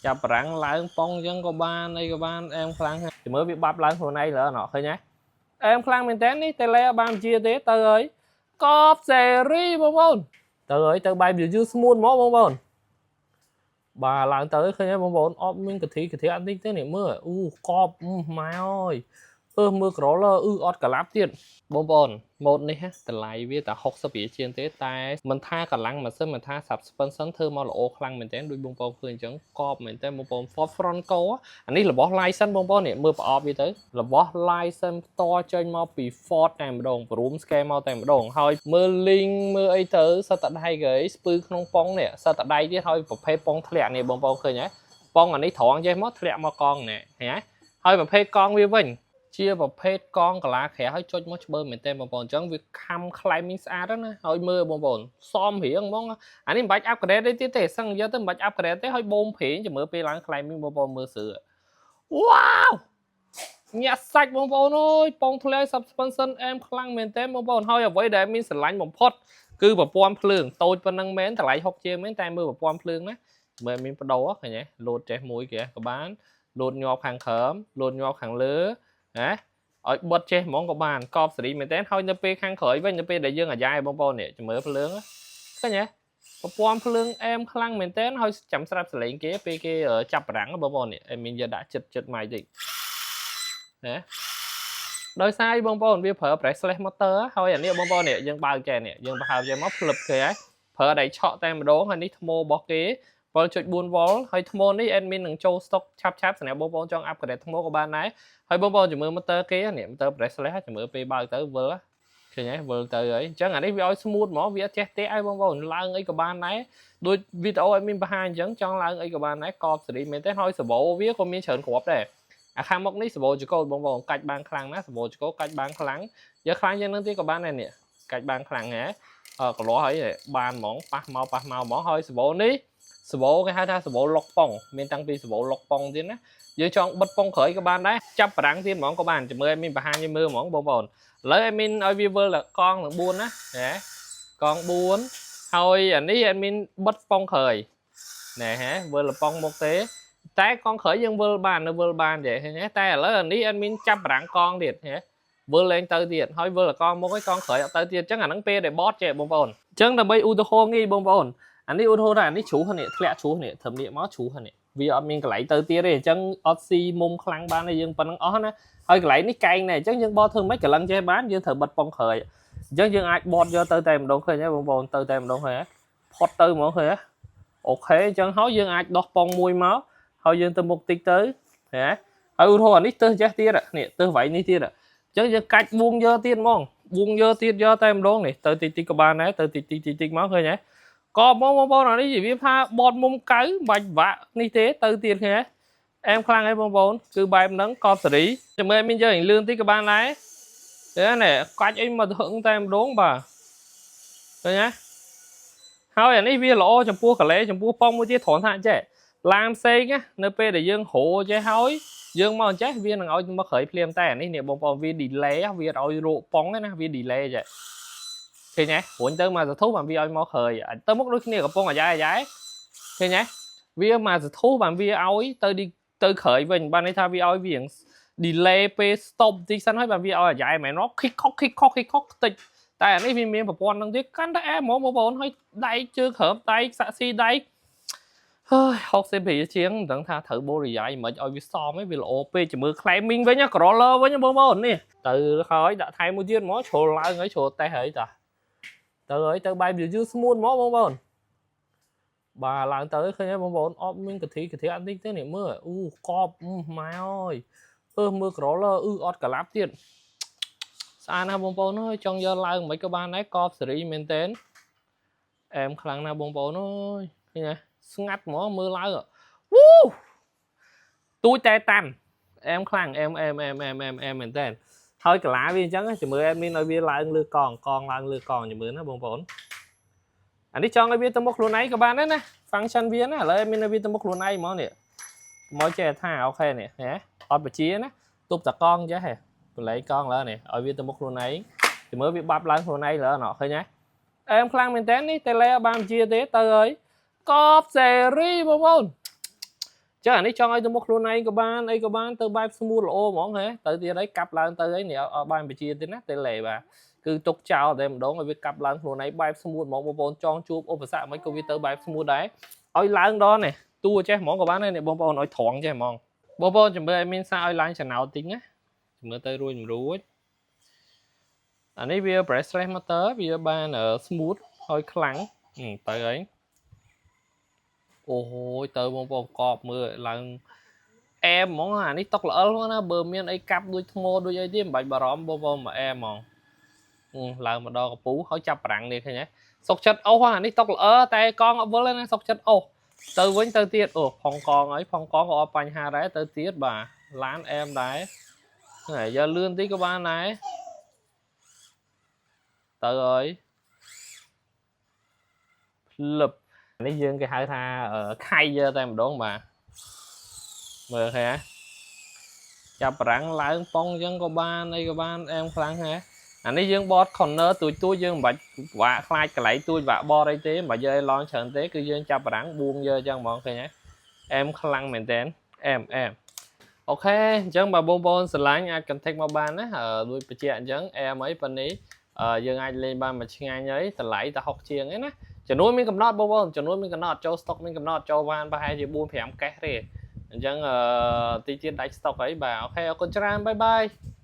ចាប់បារាំងឡើងប៉ុងអញ្ចឹងក៏បានអីក៏បានអែមខ្លាំងចាំមើលវាបាប់ឡើងខ្លួនឯងលើណោះឃើញទេអែមខ្លាំងមែនតើនេះតេឡេអត់បានជាទេទៅហើយកប់សេរីបងប្អូនទៅហើយទៅបែបយឺ smooth ហ្មងបងប្អូនបាទឡើងទៅឃើញទេបងប្អូនអត់មានកធីកធីអត់តិចទេនេះមើលអូកប់ម៉ែអើយអឺមើលក្រឡអឺអត់កឡាប់ទៀតបងប្អូនម៉ូតនេះតម្លៃវាតែ60រៀលជាងទេតែមិនថាកម្លាំងម៉ាស៊ីនមិនថា suspension ធ្វើមកល្អខ្លាំងមែនទែនដូចបងប្អូនឃើញអញ្ចឹងកប់មែនទែនបងប្អូន Ford Bronco អានេះរបស់ license បងប្អូននេះមើលប្រអប់វាទៅរបស់ license ផ្ទាល់ចេញមកពី Ford តែម្ដងព្រម scan មកតែម្ដងហើយមើល link មើលអីទៅសិតតែដៃគេស្ពឺក្នុងប៉ុងនេះសិតតែដៃទៀតហើយប្រភេទប៉ុងធ្លាក់នេះបងប្អូនឃើញទេប៉ុងអានេះត្រង់ចេះមកធ្លាក់មកកង់នេះឃើញទេហើយប្រភេទកង់វាវិញជាប្រភេទកង់កាឡាក្រាស់ហើយចុចមកច្បើមែនតើបងប្អូនអញ្ចឹងវាខំ climbing ស្អាតណាហើយមើលបងប្អូនសមរៀងហ្មងអានេះមិនបាច់ upgrade ទេទៀតទេសឹងយកទៅមិនបាច់ upgrade ទេហើយបូមប្រេងចាំមើលពេលឡើង climbing បងប្អូនមើលស្រឿវ៉ាវញាក់សាច់បងប្អូនអើយប៉ងធ្លាយ suspension អែមខ្លាំងមែនតើបងប្អូនហើយអ្វីដែលមានស្រឡាញ់បំផុតគឺប្រព័ន្ធភ្លើងតូចប៉ុណ្ណឹងមែនតម្លៃ60ជាងមែនតែមើលប្រព័ន្ធភ្លើងណាមើលមានបដូរឃើញទេលោតចេះមួយគេក៏បានលោតញាប់ខាងក្រោមលោតញាប់ខាងលើណាឲ្យបិទចេះហ្មងក៏បានកប់សេរីមែនតើហើយនៅពេលខាងក្រោយវិញនៅពេលដែលយើងអាយ៉ែបងប្អូននេះចាំមើលភ្លើងឃើញទេប្រព័ន្ធភ្លើងអែមខ្លាំងមែនតើហើយចាំស្រាប់សលេងគេពេលគេចាប់បារាំងបងប្អូននេះអែមានយកដាក់ចិត្តចិត្តម៉ៃតិចណាដោយសារអីបងប្អូនវាប្រើ brushless motor ហើយអានេះបងប្អូននេះយើងបើកចែនេះយើងប្រហើបចេះមកភ្លឹបគេហើយប្រើដៃឆក់តែម្ដងហើយនេះថ្មរបស់គេ7.4 V ហើយថ្មនេះ admin នឹងចូល stock ឆាប់ឆាប់សម្រាប់បងប្អូនចង់ upgrade ថ្មក៏បានដែរហើយបងប្អូនជំរឿ motor គេនេះ motor brushless ជំរឿពេលបើកទៅវិលឃើញទេវិលទៅហើយអញ្ចឹងអានេះវាឲ្យ smooth ហ្មងវាអត់ចេះទេឲ្យបងប្អូនឡើងអីក៏បានដែរដូចវីដេអូឲ្យមានបង្ហាញអញ្ចឹងចង់ឡើងអីក៏បានដែរកប់សេរីមែនទេហើយសបោវាក៏មានច្រើនគ្រាប់ដែរអាខាងមុខនេះសបោចកោបងប្អូនកាច់បានខ្លាំងណាស់សបោចកោកាច់បានខ្លាំងយកខ្លាំងជាងនឹងទៀតក៏បានដែរនេះកាច់បានខ្លាំងហ៎អឺកន្លោះហើយបានហ្មងប៉ះមកប៉ះមកហ្មងហើយសបោនេះសបោគេហៅថាសបោលុកប៉ុងមានតាំងពីសបោលុកប៉ុងទៀតណាយើងចង់បិទប៉ុងក្រោយក៏បានដែរចាប់បារាំងទៀតហ្មងក៏បានចាំមើលឲ្យមានបង្ហាញឲ្យមើលហ្មងបងប្អូនឥឡូវឲ្យមានឲ្យវាវិលដល់កង់ទាំង4ណាហ៎កង់4ហើយអានេះឲ្យមានបិទប៉ុងក្រោយណែហ៎វិលប៉ុងមុខទេតែកង់ក្រោយយើងវិលបាននៅវិលបានទេឃើញទេតែឥឡូវអានេះអត់មានចាប់បារាំងកង់ទៀតហ៎វិលលែងទៅទៀតហើយវិលកង់មុខហើយកង់ក្រោយអត់ទៅទៀតអញ្ចឹងអាហ្នឹងពេលដែលបត់ចេះបងប្អូនអញ្ចឹងដើម្បីឧទាហរណ៍ងាយបងប្អូនអានេះឧទាហរណ៍ថាអានេះជ្រុះនេះធ្លាក់ជ្រុះនេះត្រឹមនេះមកជ្រុះនេះវាអត់មានកន្លែងទៅទៀតទេអញ្ចឹងអត់ស៊ីមុំខ្លាំងបានទេយើងប៉ុណ្្នឹងអស់ណាហើយកន្លែងនេះកែងដែរអញ្ចឹងយើងបត់ធ្វើម៉េចកលឹងចេះបានយើងត្រូវបិទប៉ុងក្រោយអញ្ចឹងយើងអាចបត់យកទៅតែម្ដងឃើញទេបងប្អូនទៅតែម្ដងឃើញទេផុតទៅហ្មងឃើញទេOK អញ្ចឹងហើយយើងអាចដោះប៉ុងមួយមកហើយយើងទៅមុខតិចទៅហ៎ហើយឧទាហរណ៍អានេះទើសចេះទៀតនេះទើសវៃនេះទៀតអញ្ចឹងយើងកាច់បួងយកទៀតហ្មងបួងយកទៀតយកតែម្ដងនេះទៅតិចតិចក៏បានដែរទៅតិចតិចតិចតិចមកឃើញទេក៏បងបងប្អូនអានេះវាថាបតមុំកៅមិនបាច់វាក់នេះទេទៅទៀតឃើញទេអែមខ្លាំងហើយបងប្អូនគឺបែបហ្នឹងកប់សេរីចាំមើលមានយើងលឿនតិចក៏បានដែរទេនេះកាច់អីមកហឹងតែម្ដងបាទឃើញទេហើយអានេះវាល្អចំពោះកលេចំពោះប៉ុងមួយទៀតត្រង់ថាចេះឡានផ្សេងណានៅពេលដែលយើងរោចេះហើយយើងមកអញ្ចេះវានឹងឲ្យមកក្រោយភ្លាមតែអានេះនេះបងប្អូនវា delay វាឲ្យរកប៉ុងណាវា delay ចេះឃើញទេរួញទៅមកសធុបានវាឲ្យមកក្រោយទៅមុខដូចគ្នាកំពុងអាយ៉ែអាយ៉ែឃើញទេវាមកសធុបានវាឲ្យទៅទៅក្រោយវិញបានន័យថាវាឲ្យវា delay ពេល stop តិចសិនហើយបានវាឲ្យអាយ៉ែមែនខិកខុកខិកខុកខិកខុកតិចតែអានេះវាមានប្រព័ន្ធហ្នឹងទៀតកាន់តែអែហ្មងបងប្អូនហើយដែកជើងក្រោមដែកសាក់ស៊ីដែកហើយ60រៀលជាងមិនដឹងថាត្រូវបូរិយាយមិនឲ្យវាសមឯងវាល្អពេកជាមួយ climbing វិញ crawler វិញបងប្អូននេះទៅហើយដាក់ថែមមួយទៀតហ្មងជ្រុលឡើងហើយជ្រុលតេសហើយតាទៅហើយទៅបែបយឺ smooth ហ្មងបងប្អូនបាទឡើងទៅឃើញទេបងប្អូនអត់មានកធីកធីអត់តិចទេនេះមើលអូកប់ម៉ែអើយអឺមើល crawler អឺអត់កឡាប់ទៀតស្អាតណាស់បងប្អូនអើយចង់យកឡើងមិនក៏បានដែរកប់សេរីមែនតើអែមខ្លាំងណាស់បងប្អូនអើយឃើញទេស្ងាត់ហ្មងមើលឡើងវូទូចតែតាន់អែមខ្លាំងអែមអែមអែមអែមអែមអែមមែនតើហើយកលាវាអញ្ចឹងជំរឿ admin ឲ្យវាឡើងលើកង់កង់ឡើងលើកង់ជំរឿណាបងប្អូនអានេះចង់ឲ្យវាទៅមុខខ្លួនឯងក៏បានដែរណា function វាណាឥឡូវ admin ឲ្យវាទៅមុខខ្លួនឯងហ្មងនេះមកចេះថា OK នេះហ៎អត់បជាណាទប់តកង់ចេះហ៎បលែងកង់ឡើយនេះឲ្យវាទៅមុខខ្លួនឯងជំរឿវាបាប់ឡើងខ្លួនឯងលើណោះឃើញទេអែមខ្លាំងមែនតើនេះតេឡេអត់បានជាទេទៅហើយកប់សេរីបងប្អូន ចឹងអានេះចង់ឲ្យទៅមុខខ្លួនឯងក៏បានអីក៏បានទៅបែប smooth ល្អហ្មងហ៎ទៅទៀតហើយកាប់ឡើងទៅអីនេះអត់បានបជាទេណា tele បាទគឺទុកចោលតែម្ដងឲ្យវាកាប់ឡើងខ្លួនឯងបែប smooth ហ្មងបងប្អូនចងជួបឧបសគ្គមិនក៏វាទៅបែប smooth ដែរឲ្យឡើងដល់នេះតួចេះហ្មងក៏បានដែរនេះបងប្អូនឲ្យត្រង់ចេះហ្មងបងប្អូនជំរឿឲ្យមានសារឲ្យឡើងចំណោតតិចណាជំរឿទៅរួចមិនរួចអានេះវា brushless motor វាបាន smooth ហើយខ្លាំងទៅហើយអូហូយទៅបងប្អូនកប់មើលឡើងអែមហ្មងអានេះតុកល្អិលហ្មងណាបើមានអីកាប់ដូចថ្មដូចអីទេមិនបាច់បារម្ភបងប្អូនមកអែមហ្មងឡើងមកដល់កពូហើយចាប់ប្រាំងនេះឃើញទេសុកចិត្តអូសអានេះតុកល្អតែកង់អត់វិលទេណាសុកចិត្តអូសទៅវិញទៅទៀតអូផុងកងអីផុងកងក៏អត់បញ្ហាដែរទៅទៀតបាទឡានអែមដែរហើយយកលឿនតិចក៏បានដែរទៅហើយភ្លឹបនេះយើងគេហៅថាខៃយកតែម្ដងបាទមើលឃើញហ៎ចាប់ប្រាំងឡើងប៉ុងអញ្ចឹងក៏បានអីក៏បានអែមខ្លាំងហ៎អានេះយើងបត corner ទូចទូចយើងមិនបាច់ពិបាកខ្លាចកន្លែងទូចពិបាកបតអីទេមិនបាច់យកអីឡងច្រើនទេគឺយើងចាប់ប្រាំងបួងយកអញ្ចឹងហ្មងឃើញហ៎អែមខ្លាំងមែនតើអែមអែម OK អញ្ចឹងបើបងប្អូនស្រឡាញ់អាច contact មកបានណាដូចបញ្ជាក់អញ្ចឹងអែមអីប៉ុណ្នេះយើងអាចលេងបានមួយឆ្ងាញ់ហើយតម្លៃតែ60ជាងឯណាចំនួនមានកំណត់បងប្អូនចំនួនមានកំណត់ចូល stock មានកំណត់ចូលបានប្រហែលជា4 5កេសទេអញ្ចឹងអឺទីទៀតដាច់ stock អីបាទ OK អរគុណច្រើន bye bye.